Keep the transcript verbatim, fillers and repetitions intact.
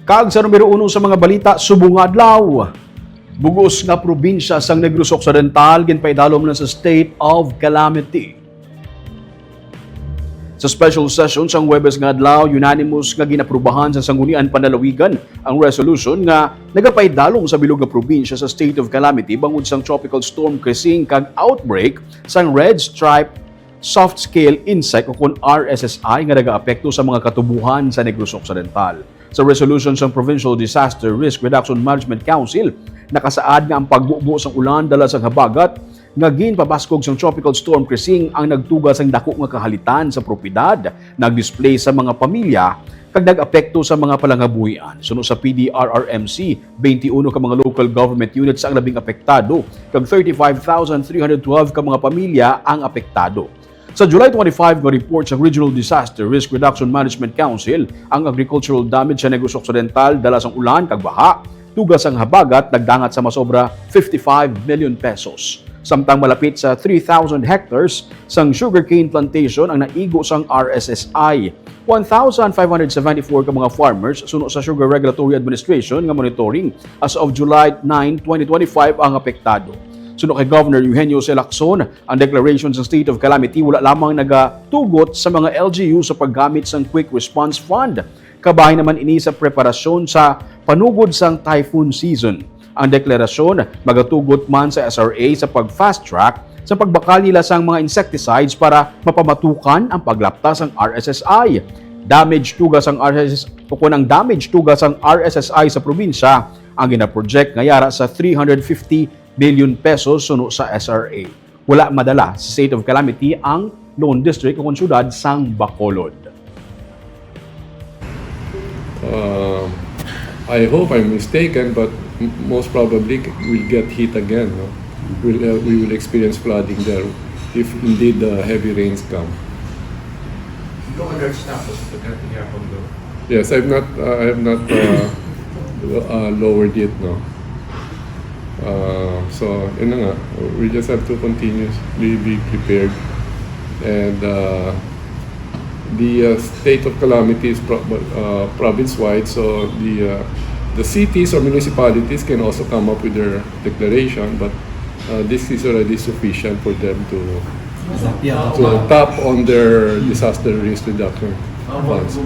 Kag sa numero uno sa mga balita subong nga adlaw, bug-os nga probinsya sang Negros Occidental ginpaidalom na sa state of calamity. Sa special session sang Huwebes nga adlaw, unanimous nga ginaprubahan sa Sangguniang Panlalawigan ang resolution nga nagapaidalom sa bilog nga probinsya sa state of calamity bangod sang Tropical Storm Chrising kag outbreak sang Red Stripe Soft Scale Insect o kon R S S I nga nagaapekto sa mga katubohan sa Negros Occidental. Sa resolution sang Provincial Disaster Risk Reduction Management Council, nakasaad nga ang pagbubo sang ulan dala sang habagat nga ginpabaskog sang Tropical Storm Chrising ang nagtuga sang dako nga kahalitan sa propiedad, nag-displace sa mga pamilya, kag nag-apekto sa mga palanghabuhian. Suno sa P D R R M C, twenty-one ka mga local government units ang labing apektado, kag thirty-five thousand three hundred twelve ka mga pamilya ang apektado. Sa July twenty-five nga report sa Regional Disaster Risk Reduction Management Council, ang agricultural damage sa Negros Occidental dala sang ulan kag baha, tuga sang habagat nagdangat sa masobra fifty-five million pesos. Samtang malapit sa three thousand hectares sang sugarcane plantation ang naigo sang R S S I. One thousand five hundred seventy-four ka mga farmers suno sa Sugar Regulatory Administration nga monitoring as of July nine, twenty twenty-five ang apektado. Suno kay Governor Eugenio C. Lacson, ang declaration sa state of calamity wala lamang nagatugot sa mga L G U sa paggamit sang Quick Response Fund. Kabahin naman ini sa preparasyon sa panugod sang typhoon season. Ang deklarasyon magatugot man sa S R A sa pag-fast track sa pagbakal nila sang mga insecticides para mapamatukan ang paglapta sang R S S I. Damage tuga sang R S S o kon ang damage tuga sang R S S I sa probinsya ang ginaproject nga yara sa three hundred fifty million pesos suno sa S R A. Wala madala sa state of calamity ang Lone District o kon siyudad sang Bacolod. Uh, I hope I'm mistaken, but m- most probably we'll get hit again. No? We'll, uh, we will experience flooding there if indeed the heavy rains come. Hindi ko mag-stop sa pagkatiyapag doon. Yes, I've not, uh, I have not uh, uh, lowered it, no. Uh, so, yun na nga. We just have to continuously be prepared. And uh, the uh, state of calamity is pro- uh, province-wide, so the uh, the cities or municipalities can also come up with their declaration, but uh, this is already sufficient for them to to tap on their disaster risk reduction funds.